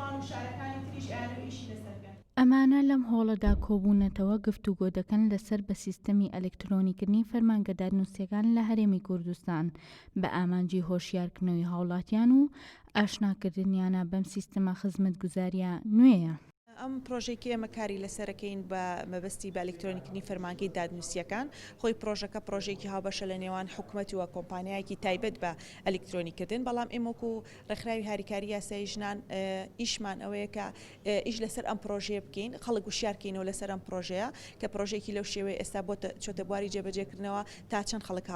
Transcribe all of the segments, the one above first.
ماڵ و شارەکانی تریش ئەیانەوێ ئیشی لەسەر بکەن. ئەمانە لەم هۆڵەدا کۆبوونەتەوە گفتوگۆ دەکەن لەسەر بە سیستەمی ئەلکترۆنیکردنی فەرمانگە دادنووسیەکان لە هەرێمی کوردستان بە ئامانجی هۆشیارکردنەوەی هاوڵاتیان و ئاشناکردنیانە بەم سیستمە خزمەتگوزاریە نوێیە. ئەم پرۆژەی کە ئێمە کاری لەسەرەکەین بە مەبەستی بە ئەلکترۆنیکردنی فەرمانگەی دادنووسییەکان، خۆی پرۆژەکە پرۆژەیەکی هاوبەشە لە نێوان حکومەت و کۆمپانیایەکی تایبەت بە ئەلکترۆنیکردن، بەڵام ئێمە وەکو ڕێکخراوی هاریکاری یاسایی ژنان ئیشمان ئەوەیە کە ئیش لەسەر ئەم پرۆژەیە بکەین، خەڵک وشیار کەینەوە لەسەر ئەم پرۆژەیە کە پرۆژەیەکی لەو شێوەیە ئێستا بۆتە چۆتە بواری جێبەجێکردنەوە تا چەند خەڵک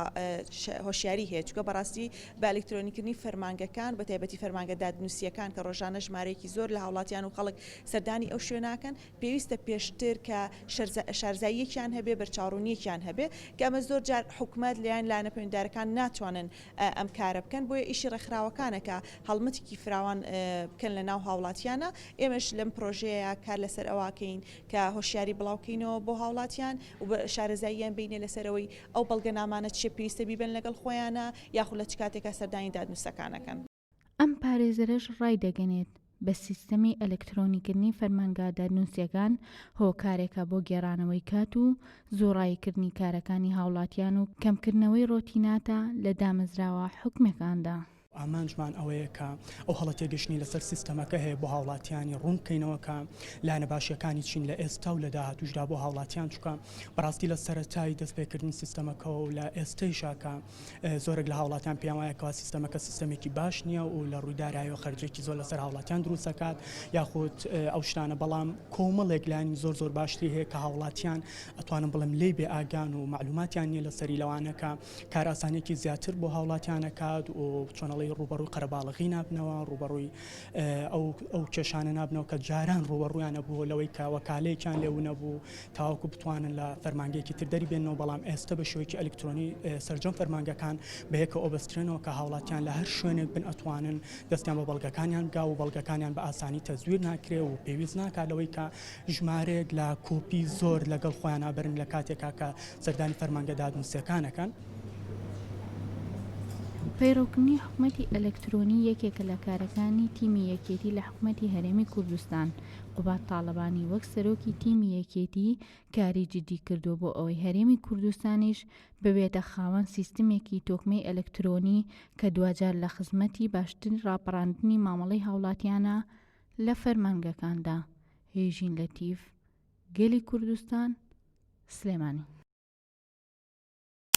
هۆشیاری هەیە، چونکە بەڕاستی بە ئەلکترۆنیکردنی فەرمانگەکان بە تایبەتی فەرمانگە دادنووسییەکان کە ڕۆژانە ژمارەیەکی زۆر لە هاوڵاتیان و خەڵک سەردانی ئەو شوێناکەن پێویستە پێشتر کە شارزاییەکیان هەبێ بەرچاوڕوونیەکیان هەبێ کە ئەمە زۆر جار حکومەت لایەن لایەنە پەیوەندیدارەکان ناتوانن ئەم کارە بکەن بۆیە ئیشی ڕێکخراوەکانە کە هەڵمەتێکی فراوان بکەن لە ناو هاوڵاتیانە ئێمەش لەم پرۆژەیە کار لەسەر ئەوەکەین کە هۆشیاری بڵاوکەینەوە بۆ هاوڵاتیان و شارەزاییان بینێ لەسەرەوەی ئەو بەڵگەنامانە چیە پێویستە بیبەن لەگەڵ خۆیانا یاخود لە چ کاتێکا سەردانی دادنووسەکان ئەکەن. ئەم پارێزەرەش ڕایدەگەنێت، بە سیستەمی ئەلکترۆنیکردنی فەرمانگا دادنووسیەکان هۆکارێکە بۆ گێڕانەوەی کات و زوو ڕاییکردنی کارەکانی هاوڵاتیان و کەمکردنەوەی ڕۆتیناتە لە دامەزراوە حکومیەکاندا. ئامانجمان ئەوەیە کە ئەو هەڵە تێگەشتنەی لەسەر سیستەمەکە هەیە بۆ هاوڵاتیانی ڕوون بکەینەوە کە لایەنە باشیەکانی چین لە ئێستا و لە داهاتووشدا بۆ هاوڵاتیان چونکە بەڕاستی لە سەرەتای دەستپێکردنی سیستەمەکەوە و لە ئێستەیشا کە زۆرێک لە هاوڵاتیان پێیان وایە کەوا سیستەمەکە سیستەمێکی باش نییە و لە ڕووی دارایەوە خەرجێکی زۆر لەسەر هاوڵاتیان دروست دەکات یاخود ئەو شتانە بەڵام کۆمەڵێک لایەنی زۆر زۆر باشتری هەیە کە هاوڵاتیان ئەتوانم بڵێم لێی بێ ئاگان و مەعلوماتیان نییە لەسەری لەوانە کە کارئاسانیەکی زیاتر بۆ هاوڵاتیان ئەکات و چۆنەڵی ڕووبەڕووی قەرەباڵغی نابنەوە ڕووبەڕووی ئەو ئەو کێشانە نابنەوە کە جاران ڕووبەڕوویان ئەبوو لەوەی کە وەکالەیەکیان لێ ونەبوو تاوەکو بتوانن لە فەرمانگەیەکی تر دەری بێنەوە بەڵام ئێستە بە شێوەیەکی ئەلکترۆنی سەرجەم فەرمانگەکان بە یەکەوە ئەبەسترێنەوە کە هاوڵاتیان لە هەر شوێنێک بن ئەتوانن دەستیان بە بەڵگەکانیان بگا و بەڵگەکانیان بە ئاسانی تەزویر ناکرێ و پێویست ناکات لەوەی کە ژمارەیەک لە کۆپی زۆر لەگەڵ خۆیانا بەرن لە کاتێکا کە سەردانی فەرمانگە دادنووسییەکان ئەکەن. پەیڕەوکردنی حکومەتی ئەلکترۆنی یەکێکە لە کارەکانی تیمی یەکێتی لە حکومەتی هەرێمی کوردستان، قوباد تاڵەبانی وەک سەرۆکی تیمی یەکێتی کاری جدی کردووە بۆ ئەوەی هەرێمی کوردستانیش ببێتە خاوەن سیستمێکی تۆکمەی ئەلکترۆنی کە دواجار لە خزمەتی باشتر ڕاپەڕاندنی مامەڵەی هاوڵاتیانە لە فەرمانگەکاندا. هێژین لەتیف، گەلی کوردستان، سلێمانی.